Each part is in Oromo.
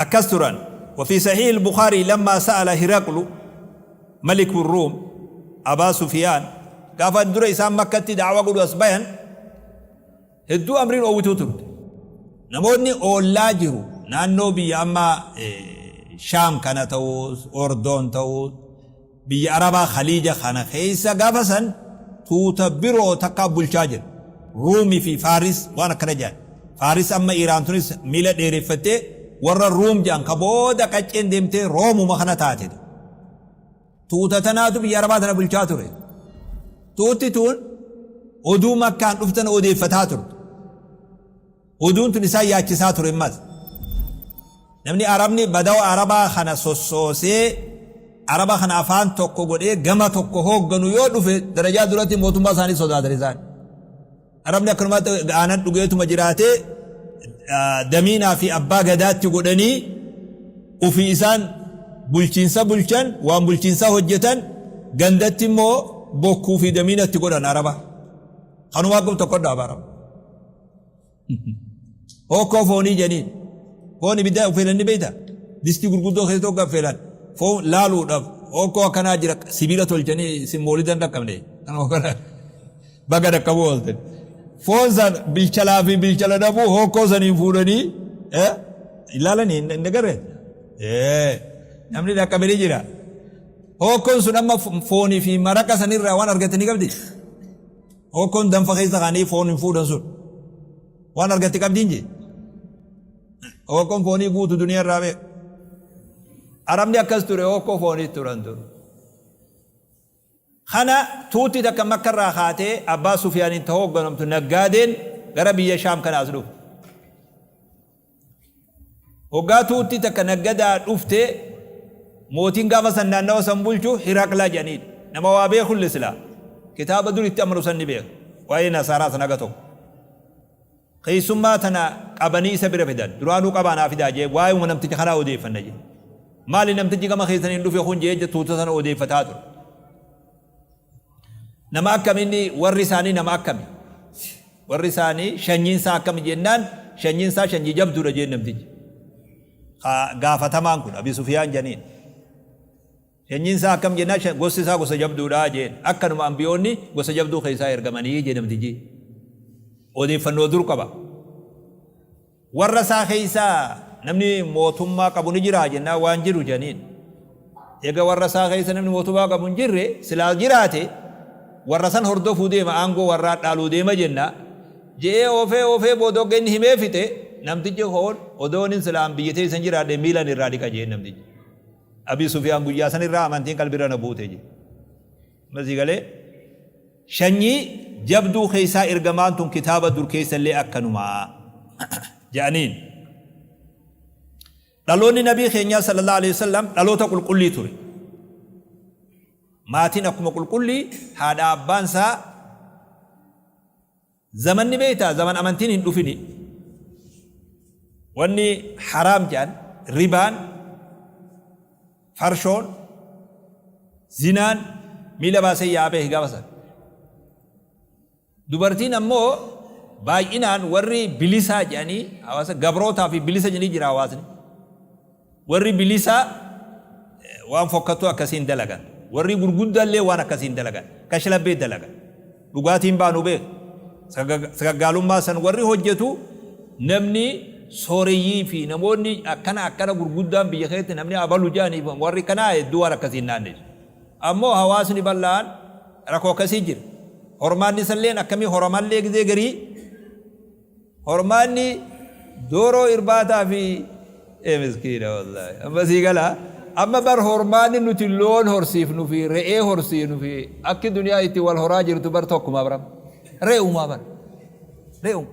Akkas turan. وفي صحيح البخاري لما سأل هرقل ملك الروم أبا سفيان gaafa dura isaan Makkatti da'waa godhu as bayan hedduu amriin oowwituu turte. Namoonni oollaa jiru naannoo biyya amma Shaam kana ta'us Ordoon ta'us biyya Arabaa Khaliija kana keessa gaafa san tuuta biroo takkaa bulchaa jira. Ruumii fi Faaris waan akkana jedhan. Faaris amma Iraan tunis miila dheereffattee warra Ruum jedhan ka booda qacceen deemtee Roomuma kana taate. Tuuta tanaatu biyya Arabaa tana bulchaa ture. Tuutti tun oduu Makkaan dhuftan odeeffataa turte. Oduun tun isaan yaachisaa ture ammas. Namni Arabni badawa Arabaa kana sossoosee Araba kana afaan tokko godhee gama tokko hoogganu yoo dhufe darajaa duratti mootummaa isaanii sodaatan isaan. Arabni akkanumatti aanan dhugeetuma jiraatee damiinaa fi abbaa gadaatti godhanii ofii isaan bulchiinsa bulchan, waan bulchiinsaa hojjetan, gandatti immoo bokkuu fi damiinatti godhan Araba. Kanumaa kun tokko dhaaba Araba. Hokkoo foonii jedhaniin. Foon ibidda affeelan ni beekta? Distii gurguddoo keessa tokko affeelan. Foon laaluudhaaf hokkoo akkanaa jira, sibiila tolchanii isin moolidan dhaqqabne. Baga dhaqqabuu ooltan. Foon san bilchalaa fi bilchala dhabuu hokkoo saniin fuudhanii ilaalanii hin agarre. Namni dhaqqabe ni jira. Hokkoon sun amma foonii fi maraqa sanirraa waan argatte ni qabdi. Hokkoon danfa keessa kaanii foon hin fuudhan sun waan argatte qabdiin jee. Hokkoon foonii guutu duniyaa irraa beeku. Arabni akkas ture, hokkoo foonii turan ture. Kana tuutti takka Makka irraa kaatee Abbaa Sufiyaaniin ta hoogganamtu naggaadeen gara biyya Shaam kana as dhufte. Hoggaa tuutti takka naggadaa dhufte, mootiin gaafa san naannawa san bulchu Hiraqlaa jedhaniin. Nama waa beekulle silaa. Kitaaba dur itti amanu san ni beeka. Waa'ee Nasaaraa san haga tokko. Keessummaa tana qabanii isa bira fidan. Duraanuu qabaa naa fidaa jee, waa'euma namticha kanaa odeeffanna jee. Maali namtichi gama keessaniin dhufe kun jee tuuta sana odeeffataa ture. Nama akkami inni, warri isaanii nama akkami? Warri isaanii shanyiin isaa akkami jennaan, shanyiin isaa shanyii jabduudha jeen namtichi. Ka gaafatamaan kun Abi Sufiyaan janiin. Shanyiin isaa akkam jennaan, gosti isaa gosa jabduudha jeen. Akkanuma ambiyoonni gosa jabduu keessaa ergamanii jee namtichi. Odeeffannoo dur qaba. Warra isaa keessaa namni mootummaa qabu ni jiraa jennaan, waan jiru jedhaniin. Eega warra isaa keessa namni mootummaa qabu hin jirre, silaa jiraate warra san hordofuu deema, aangoo warraa dhaaluu deema jenna je'ee oofee oofee booda hogga inni himee fixe, namtichi hoon odoonin silaa an biyya teessan jiraadhe miilan irraa dhiqa je'een namtichi. Abii Sufiyaan guyyaa san irraa amantiin qalbirra na buute je'e. Amma sii galee? Shanyii jabduu keessaa ergamaan tun kitaaba dur keessallee akkanuma je'aniin. Dhaloonni Nabii keenyaa sallallahu alaihi wasallam dhaloota qulqullii ture. Maatiin akkuma qulqullii, haadha abbaan isaa zamanni beektaa zaman amantiin hin dhufini. Wanni haraam jedhan, ribaan, farshoon, zinaan miila baasee yaa'aa beeki gaafa san. Dubartiin ammoo baay'inaan warri bilisaa jedhanii hawaasa gabrootaa fi bilisa jedhanii jira hawaasni. Warri bilisaa waan fokkattuu akkasii hin dalagan. Warri gurguddaallee waan akkasii hin dalagan. Kashlabbee dalagan. Dhugaatiin baanu beeku. Sagaggaalummaa san warri hojjetu namni sooreyyii fi namoonni akkana akkana gurguddaan biyya keessatti namni abalu jedhaniif warri kanaa hedduu waan akkasii hin naannessu. Ammoo hawaasni bal'aan rakkoo akkasii jira. Hormaanni isalleen akkamii horamallee gizee garii hormaanni dooroo irbaataa fi ee miskiina wallaahi. Amma sii gala, amma bar hormaanni nuti loon horsiifnu fi re'ee horsiifnu fi akki duniyaa itti wal horaa jirtu bar tokkuma bara. Re'umaa bar. Re'uma.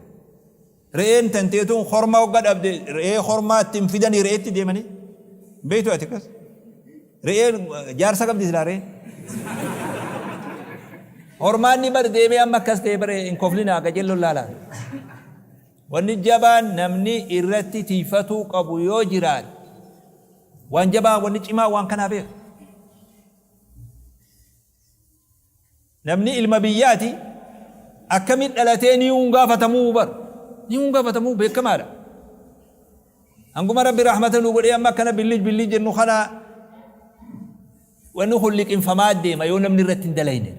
Re'een tanteetuun horma hogga dhabde re'ee hormaa ittiin fidanii re'eetti deemanii. Beektu ati akkas? Re'een jaarsa qabdi silaa re'een. Hormaanni bar deemee amma akkas ta'e bare, hin koflinaa, qajeelloon laalaa. Wanni jabaan namni irratti tiifatuu qabu yoo jiraate waan jabaa, wanni cimaa waan kanaa beeka. Namni ilma biyyaati akkamiin dhalatee ni hun gaafatamuu bar. Ni hun gaafatamuu beekamaadha. Hanguma Rabbi rahmata nu godhee amma akkana billij billij jennu kana, wanni kun liqimfamaa deema yoo namni irratti hin dalayne.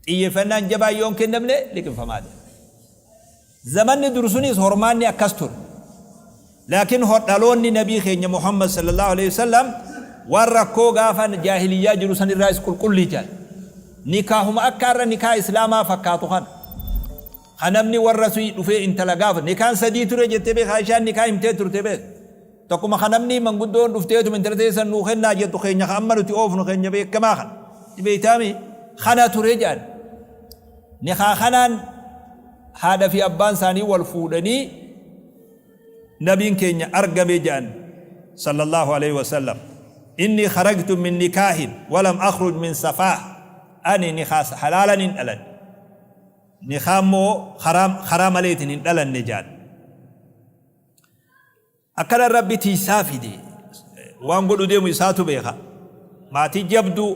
Xiyyeeffannaan jabaan yoo hin kennamne liqimfamaa deema. Zamanni dur sunis hormaanni akkas ture. Laakiin dhaloonni Nabii keenya Muhammad sallallahu alaihi wasallam waan rakkoo gaafa jaahiliyyaa jiru san irraayis qulqullii jedhan. Nikaahuma akka har'a nikaa Islaamaa fakkaatu kana. Ka namni warra sii dhufee intala gaafatu. Nikaan sadii ture jettee beeka Aishaan nikaa himtee turte beeka. Tokkuma ka namni manguddoon dhufteetuma intala teessan nuu kennaa jettu keenya ka amma nuti oofnu keenya beekamaa kana. Ni beektaami? Kana ture jedhan. Nikaa kanaan haadha fi abbaan isaanii wal fuudhanii nabiin keenya argame jedhan sallallahu alaihi wasallam. Inni kharajtu min nikaahin walam akhruj min safaah. Ani nikaa halaalan hin dhaladhe. Nikaa immoo karaa maleetiin hin dhalanne jedhan. Akkana Rabbi tiisaa fide. Waan godhu deemu isaatu beeka. Maatii jabduu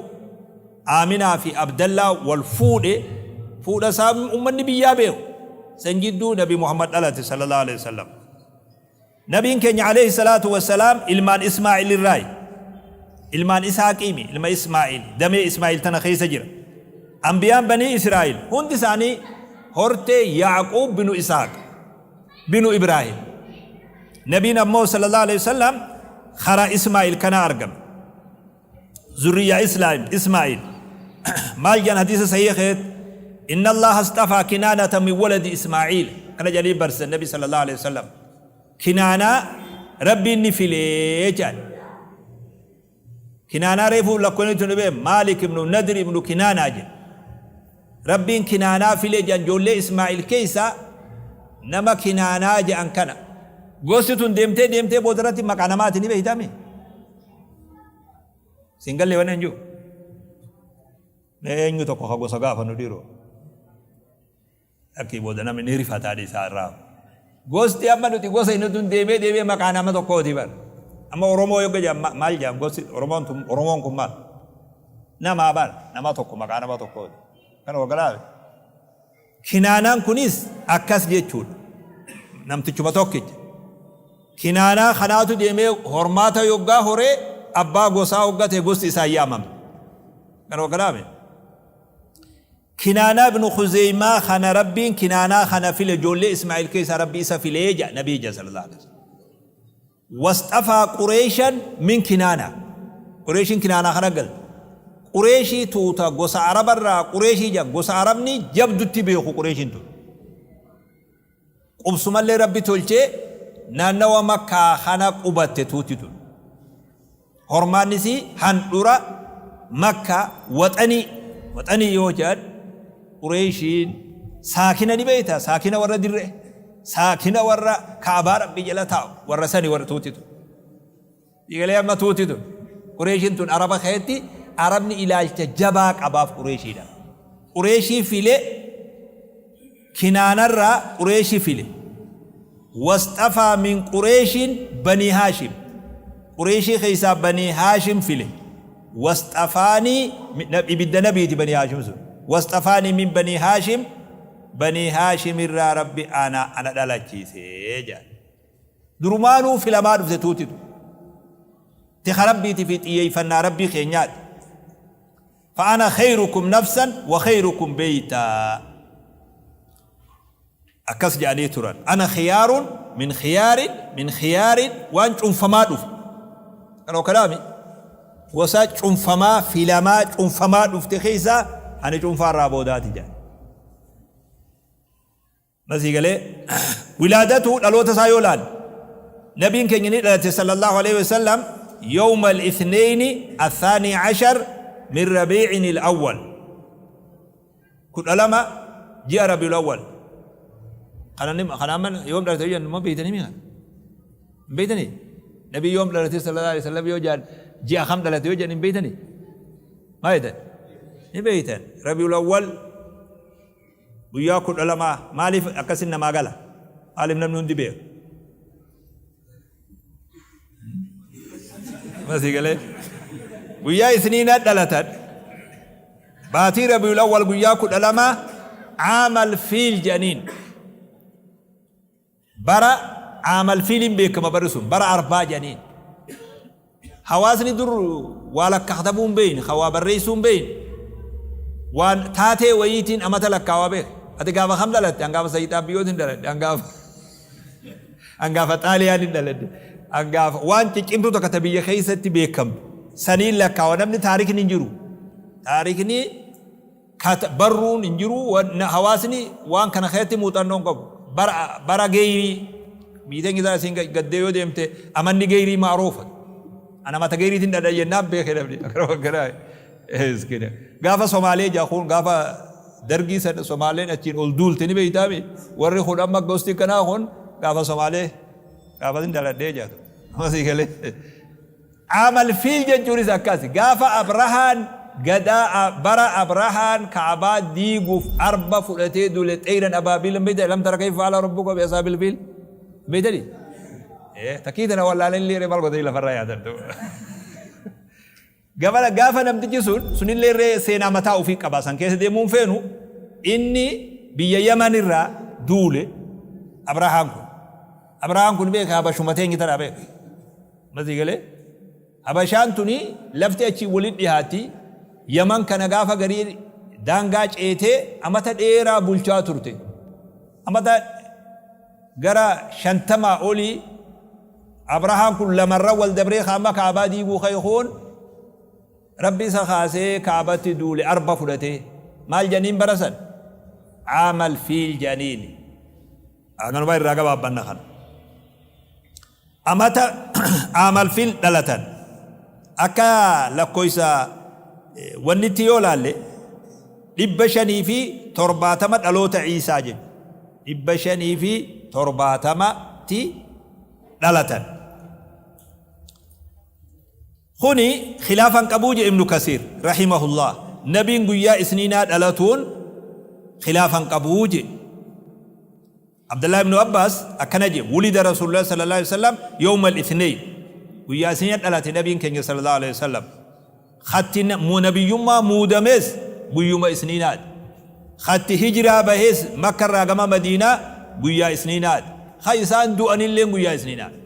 Aaminaa fi Abdallaa wal fuudhe, fuudha isaa ummanni biyyaa beeku. San jidduu Nabi Muhammad dhalate sallallahu alaihi wasallam. Nabiin keenya alayhi salaatu wassalaam ilmaan Ismaa'il irraayi. Ilmaan Isaaqiimi, ilma Ismaa'il, damee Ismaa'il tana keessa jira. Anbiyaan Banii Israa'il hundi isaanii hortee Yaaquub binu Isaaq binu Ibraahim. Nabiin ammoo sallallahu alayhi wasallam karaa Ismaa'il kanaa argame. Zurriyaa Islaam Ismaa'il maal jedhan hadiisa sahiha keessatti? Inna Allaha astafaa kinaanata min waladi Ismaa'iil, kana jedhanii barsiisan Nabi sallallahu alaihi wasallam. Kinaanaa Rabbiin ni filee jedhan. Kinaanaa reefuu lakkoonni tuni bee Maalik ibnu Nadir ibnu Kinaanaa jedhe. Rabbiin Kinaanaa filee jedhan, ijoollee Ismaa'il keessaa nama Kinaanaa jedhan kana. Gosti tun deemtee deemtee boodarratti maqaa namaati, ni beeytami. Siin gallee wanni hin jiru. Mee eenyu tokko ka gosa gaafannu dhiiroo? Lakkii, booda namni ni rifataa dhiisaa irraa. Gosti amma nuti gosa inni tun deemee deemee maqaa nama tokkooti bar. Amma Oromoo yoo jedhan maal jedhan? Gosti Oromoon tun, Oromoon kun maal? Namaa bar, nama tokko, maqaa nama tokkooti. Kana wagalaame. Kinaanaan kunis akkas jechuudha. Namtichuma tokkicha. Kinaanaa kanaatu deemee hormaata yoggaa horee abbaa gosaa hogga ta'e gosti isaa yaamame. Kana wagalaame. Kinaanaa ibnu Khuzeymaa kana Rabbiin Kinaanaa kana file, ijoollee Ismaa'il keessaa Rabbi isa filee jedha Nabii jedha sallallahu alaihi wasallam. Wasxafaa Qureeshan min Kinaana. Qureeshiin Kinaanaa kana galte. Qureeshii tuuta gosa Arabarraa Qureeshii jedhan, gosa Arabni jabdutti beeku Qureeshiin tun. Qubsumallee Rabbi tolchee naannawa Makkaa kana qubatte tuutti tun. Hormaanni isii handhura Makkaa, waxanii waxanii yoo jedhan Qureeshiin saakina ni beekta, saakina warra dirree, saakina warra Ka'abaa Rabbii jala taa'u, warra sani, warra tuutti tun. Eegalee amma tuuti tun, Qureeshiin tun Araba keessatti Arabni ilaalcha jabaa qabaaf Qureeshiidha. Qureeshii file, Kinaanarraa Qureeshi file. Wasxafaa min Qureeshin Banii Haashim. Qureeshii keessaa Banii Haashim file. Wasxafaanii ibidda nabiiti Banii Haashim sun. Wasxafaanii min Banii Haashim, Banii Haashim irraa Rabbi ana dhalachiise jedhan. Durumaanuu filamaa dhufte tuuti tun. Tika Rabbiitii fi xiyyeeffannaa Rabbii keenyaati. Fa'ana khayrukum nafsan wa khayrukum beeytaa. Akkas jedhanii turan. Ana khiyaarun min khiyaarin min khiyaarin, waan cunfamaa dhufe. Kanoo kalaami gosa cunfamaa filamaa cunfamaa dhufte keessaa ani cunfaa irraa boodaati jedhan. Masii galee wilaadatu dhaloota isaa yoo laalle, nabiin keenya ni dhalate sallallahu alaihi wasallam yawma al-ithnayni athani ashar min rabi'in al-awwal, 12 ji'a Rabiul Awwal kana. Kana amma yoom dhalate yoo jennu ma beeytanii? Mi kana hin beeytanii? Nabii yoom dhalate sallallahu alaihi wasallam yoo jedhan, ji'a kam dhalate yoo jedhan hin beeytanii? Maa jettan? Ni beeytan. Rabiul Awwal guyyaa 12. Maaliif akkasin namaa gala? Maaliif namni hundi beeka? Masii galee guyyaa Isniina dhalatan, baatii Rabiul Awwal guyyaa 12, caamal fiil jedhaniin, bara Aamal fiiliin beekama barri sun bara arbaa jedhaniin. Hawaasni dur waa lakkaa'atamuu hin beekne, kan waa barreessuu hin beekne, waan taatee wayiitiin amata lakkaawaa beeka. Ati gaafa kam dhalatte? An gaafa Sayyid Abiyyootiin dhaladhe, an gaafa an gaafa Xaaliyaaniin dhaladhe, an gaafa waan ciccimtuu takka ta biyya keessatti beekamtu saniin lakkaawa. Namni taarikni hin jiru. Taarikni barruun hin jiru. Hawaasni waan kana keessatti muuxannoo hin qabu. Bara geeyrii biyya teenya isiin gaddee yoo deemte amanni geeyrii ma'ruufa. Ana mata geeyriitiin dhadha jennaan beeke namni. Akkana akkanaa. Gaafa Somaalee jaakuun gaafa dargii sana Somaaleen achiin ol duulte ni beeytaami. Warri kun amma gosti kanaa kun gaafa Somaalee gaafa sin dhaladhee jaatu. Amma galee. Aamal fiil jechuunis akkasi. Gaafa Abrahaan gadaa bara Abrahaan Ka'abaa diiguuf arba fudhatee duule xeeyran abaabiil hin beeytani. Alam tara kayfa fa'ala rabbuka bi ashaabil fiil. Beeytani? Takkii tana wallaaleen illee maal godhanii lafarraa yaatan. Gabala gaafa namtichi sun sunillee irree seenaa mataa ofii qaba san keessa deemuun feenu inni biyya Yaman irraa duule Abrahaan kun. Abrahaan kun beeka Habashuma teenye tana beeka. Masii galee Habashaan tuni lafti achii walitti dhiyaatti. Yaman kana gaafa garii daangaa ceetee amata dheeraa bulchaa turte. Amata gara 50 olii Abrahaan kun lamarra wal dabree amma Kaabaa diiguu ka'e kun Rabbi isa kaasee Kaabatti duule arba fudhatee. Maal jedhaniin bara san? Aamal fiil jedhaniini. Kanuma irraa gabaabbanna kana. Amata aamal fiil dhalatan. Akka lakkoofsa wannitti yoo laalle 570 dhaloota Iisaa jedhu. 570tti dhalatan. Kuni khilaafan qabuu je Ibnu Kasiir rahimahullah. Nabiin guyyaa Isniinaa dhalatuun khilaafan qabuu je. Abdullah ibn Abbas akkana je, wulida Rasulullah sallallahu alaihi wasallam yawma al-ithnain. Guyyaa Isniina dhalate nabiin keenya sallallahu alaihi wasallam. Khatti nabiyyummaa muudames guyyuma Isniinaati. Khatti hijiraa bahes Makka irraa gama Madiinaa guyyaa Isniinaati. Kha isaan du'anilleen guyyaa Isniinaati.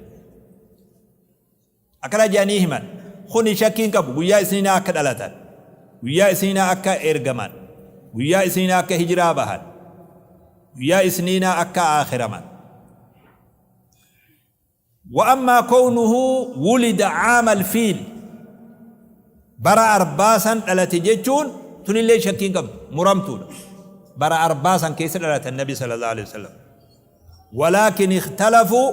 Akkana jedhanii himan. Kuni shakkii hin qabu. Guyyaa Isniinaa akka dhalatan. Guyyaa Isniinaa akka ergaman. Guyyaa Isniinaa akka hijiraa bahan. Guyyaa Isniinaa akka aakhiraman. Wa ammaa kownuhu wulida caamal fiil, bara arbaa san dhalate jechuun tunillee shakkii hin qabdu, muramtuudha. Bara arbaa san keessa dhalatan Nabi sallallahu alaihi wasallam. Walaakin ikhtalafuu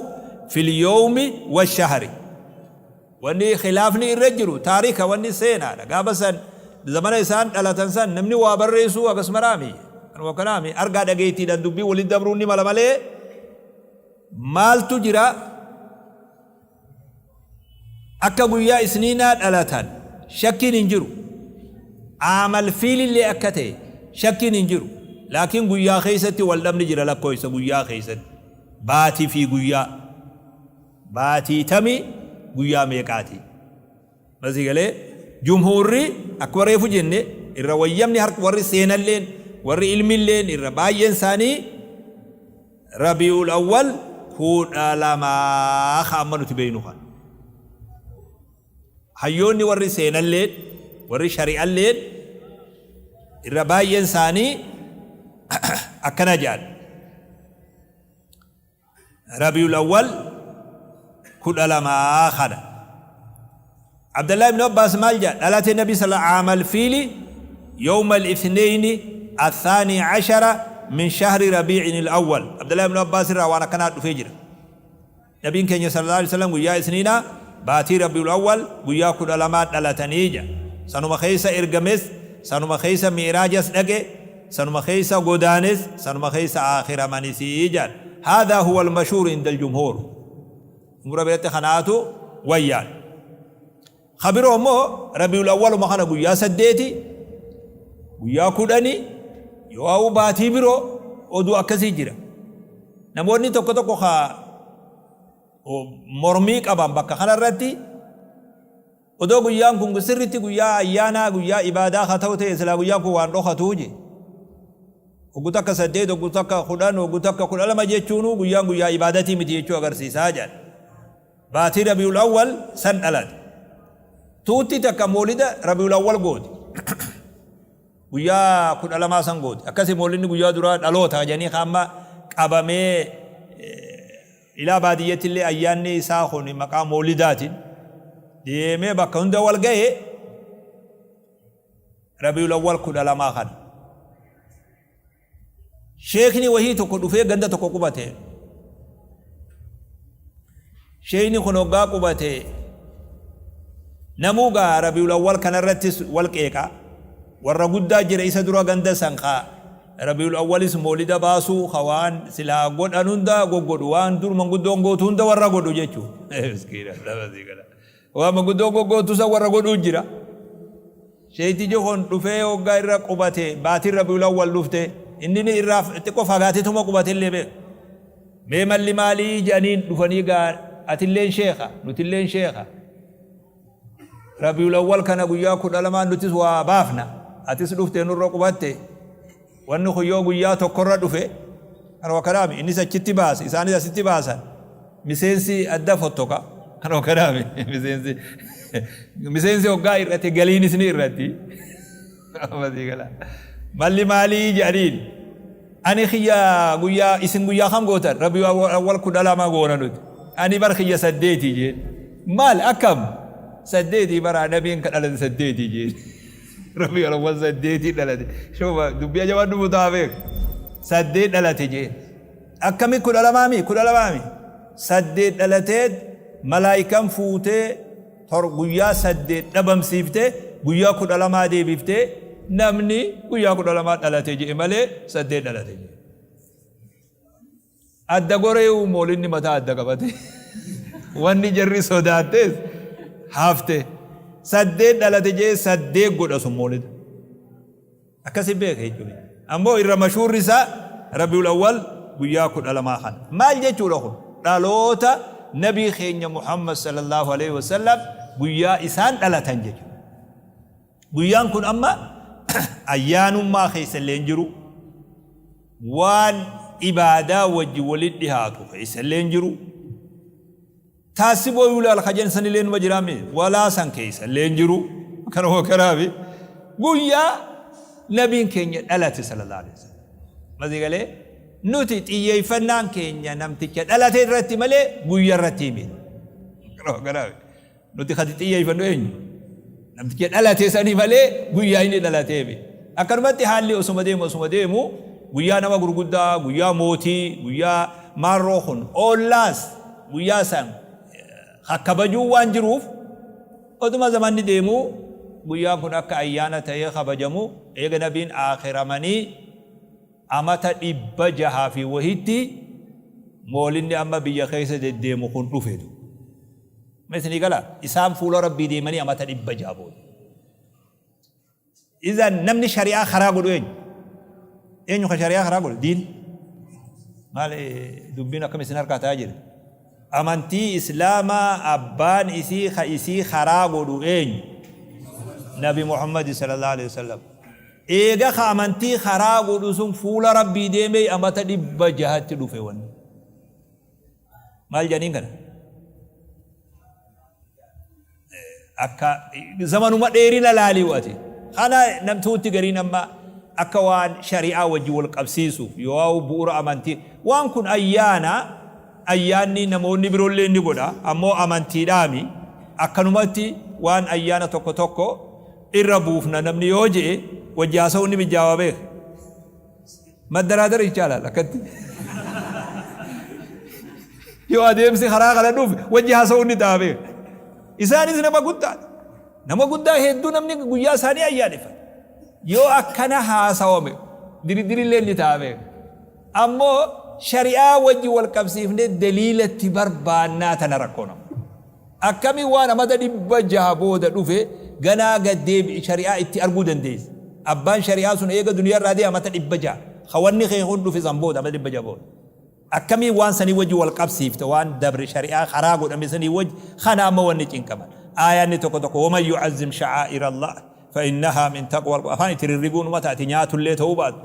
fil yawmi washahri. Wanni khilaafni irra jiru taarika, wanni seenaadha. Gaafa san zamana isaan dhalatan san namni waa barreessuu akkas maraami. Kanuma kanaami argaa dhageettiidhaan dubbii walitti dabruun ni mala malee maaltu jira? Akka guyyaa Isniinaa dhalatan shakkiin hin jiru. Aamal fiilillee akka ta'e shakkiin hin jiru. Laakiin guyyaa keessatti wal dhabni jira lakkoofsa guyyaa keessatti. Baatii fi guyyaa. Baatii tamii guyyaa meeqaati? Masii galee jumhuurri akkuma reefu jenne irra wayyamni harka warri seenalleen warri ilmilleen irra baay'een isaanii Rabii'ul Awwal 12 ka amma nuti beeynu kana. Hayyoonni warri seenalleen warri shari'alleen irra baay'een isaanii akkana jedhan. Rabii'ul Awwal 12 kana. Abdallah ibn Abbas maal jedha? Dhalate Nabi sala aamal fiili yawma al-ithnayni athani ashara min shahri Rabii'in al-awwal. Abdallah ibn Abbas irraa waan akkanaa dhufee jira. Nabiin keenya sallallahu alaihi wasallam guyyaa Isniinaa baatii Rabii'ul Awwal guyyaa 12 dhalatanii jedha. Sanuma keessa ergames, sanuma keessa mi'raajas dhaqe, sanuma keessa godaanes, sanuma keessa aakhiramanisi jedhan. Haadhaa huwa al-mashhuur inda al-jumhuur. Jumhuura biratti kanaatu wayyaan. Ka biroo immoo Rabiul Awwaluma kana guyyaa 8, guyyaa 10 yoo baatii biroo oduu akkasii jira. Namoonni tokko tokko ka mormii qaban bakka kanarratti odoo guyyaan kun sirritti guyyaa ayyaanaa, guyyaa ibaadaa haa ta'u ta'e silaa guyyaan kun waan dhokatuu je. Hoggu takka 8, hoggu takka 10, hoggu takka 12 jechuunuu guyyaan guyyaa ibaadatii miti jechuu agarsiisaa jedhan. Baatii Rabiul Awwal san dhalate. Tuutti takka moolida Rabiul Awwal gooti. Guyyaa 12 san gooti. Akkasi moolinni guyyaa duraa dhaloota jedhanii ka amma qabamee ilaa baadiyyatti illee ayyaanni isaa kun maqaa moolidaatiin deemee bakka hunda wal ga'e Rabiul Awwal 12 kana. Sheekni wahii tokko dhufee ganda tokko qubate. Sheekni kun hoggaa qubate namuu gaa Rabiul Awwal kanarrattis wal qeeqa. Warra guddaa jira isa dura ganda san ka Rabiul Awwalis moolida baasuu ka waan silaa godhan hunda goggodhu, waan dur manguddoon gootu hunda warra godhu jechuu. Miskiina nama sii gala. Waan manguddoon goggootu san warra godhuu jira. Sheeytichi kun dhufee hoggaa irra qubate, baatiin Rabiul Awwal dhufte, inni ni irraa xiqqoo fagaateetuma qubatellee beeka. Mee malli maalii jedhaniin dhufanii gaa atilleen sheekha, nutilleen sheekha. Rabiul Awwal kana guyyaa 12n nutis waa baafna, atis dhuftee nurra qubatte, wanni kun yoo guyyaa tokkorra dhufe, kanuma kanaami innis achitti baase, isaanis asitti baasan. Miseensi adda fottoqa. Kanuma kanaami miseensi miseensi hoggaa hir'ate galiinis ni hir'atti. Amma sii gala. Malli maalii jedhaniin. Ani kiyya guyyaa isin guyyaa kam gootan? Rabiul Awwal 12 goona nuti. Ani bar kiyya 8 jeen. Maal akkam? 8 bara nabiin ka dhalate 8 jeen. Rabiul Awwal 8 dhalate. Shuma dubbii ajabaan dhufu ta'a beek. 8 dhalate jeen. Akkami 12 mi? 12 mi? 8 dhalateet malaayikan fuutee tor guyyaa 8 dhabamsiiftee guyyaa 12 deebiftee namni guyyaa 12 dhalate je'e malee 8 dhalate je'e. Adda goree moolinni mataa adda qabate. Wanni jarri sodaattees hafte. 8 dhalate je'e 8 godha sun moolida. Akkasi beeka jechuudha. Ammoo irra mashuurri isaa Rabiul Awwal guyyaa 12 kana. Maal jechuudha kun? Dhaloota Nabii keenya Muhammad sallallahu alaihi wasallam guyyaa isaan dhalatan jechuudha. Guyyaan kun amma ayyaanummaa keessa illee hin jiru. Waan ibaadaa wajji walitti dhihaatu keessa illee hin jiru. Taassiboo yuulaal ka jedhan sanillee numa jiraa mee walaa san keessa illee hin jiru. Kanuma kanaafi guyyaa nabiin keenya dhalate sallallahu alaihi wasallam. Masii galee nuti xiyyeeffannaan keenya namticha dhalate irratti malee guyya irratti miti. Kanuma kanaafi nuti kan xiyyeeffannu eenyu? Namticha dhalate sanii malee guyyaa inni dhalatee miti. Akkanumatti haalli osuma deemu osuma deemu guyyaa nama gurguddaa, guyyaa mootii, guyyaa maarroo kun oollaas guyyaa san kakkabajuu waan jiruuf oduma zamanni deemu guyyaan kun akka ayyaana ta'ee kabajamu eega nabiin aakhiramanii amata 600 fi wahitti moolinni amma biyya keessa deddeemu kun dhufe. Mee isinii galaa? Isaan fuula Rabbii deemanii amata 600 booda. Izan namni shari'aa karaa godhu eenyu? Eenyu ka shari'aa karaa godhu? Diin. Maal dubbiin akkam isin harkaa ta'aa jira? Amantii Islaamaa abbaan isii ka isii karaa godhu eenyu? Nabi Muhammad sallallahu alaihi wasallam. Eega ka amantii karaa godhu sun fuula Rabbii deemee amata 600tti dhufe wanni. Maal jedhaniin kana? Akka zamanuma dheerina laalii ati. Kana namtuutti gariin amma akka waan shari'aa wajji wal qabsiisuuf yoo bu'uura amantii waan kun ayyaana, ayyaanni namoonni biroollee ni godha, ammoo amantiidhaami akkanumatti waan ayyaana tokko tokko irra buufna namni yoo je'e wajji haasa'uun ni mijjaawa beeka. Maddaraadar ይቻላል akkatti yoo adeemsi karaa kana dhufe wajji haasa'uun ni ta'a beeka. Isaanis nama guddaadha. Nama guddaa hedduu namni guyyaa isaanii ayyaaneffata. Yoo akkana haasawame diridirillee ni ta'a beeka. Ammoo shari'aa wajji wal qabsiifnee daliilatti barbaannaa tana rakkoo nama. Akkamiin waan amata 600 booda dhufe ganaa gad deebi'i shari'aa itti arguu dandeessa? Abbaan shari'aa sun eega duniyaa irraa deeme amata 600. Ka wanni kee kun dhufe san booda, amata 600 booda. Akkamiin waan sanii wajji wal qabsiifta waan dabre shari'aa karaa godhame sanii wajji? Kana amma wanni cinqaman. Aayaanni tokko tokko waman yu'azzim sha'aa'ira Allah Fa'innahaa min taqwal afaan itti rirriguun uma taati nyaatullee ta'uu baatu.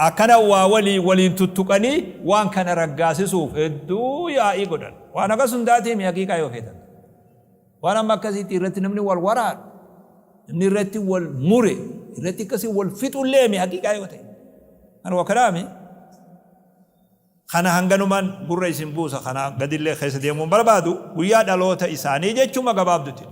Akkana waa walii waliin tuttuqanii waan kana raggaasisuuf hedduu yaa'ii godhan. Waan hagas hundaatiimi haqiiqaa yoo feetan. Waan amma akkasitti irratti namni wal waraanu, namni irratti wal mure, irratti akkasii wal fixulleemi haqiiqaa yoo ta'e. Kan waa kanaami. Kana hanganumaan gurra isin buusa, kanaa gadillee keessa deemuu hin barbaadu. Guyyaa dhaloota isaanii jechuma gabaabdutti.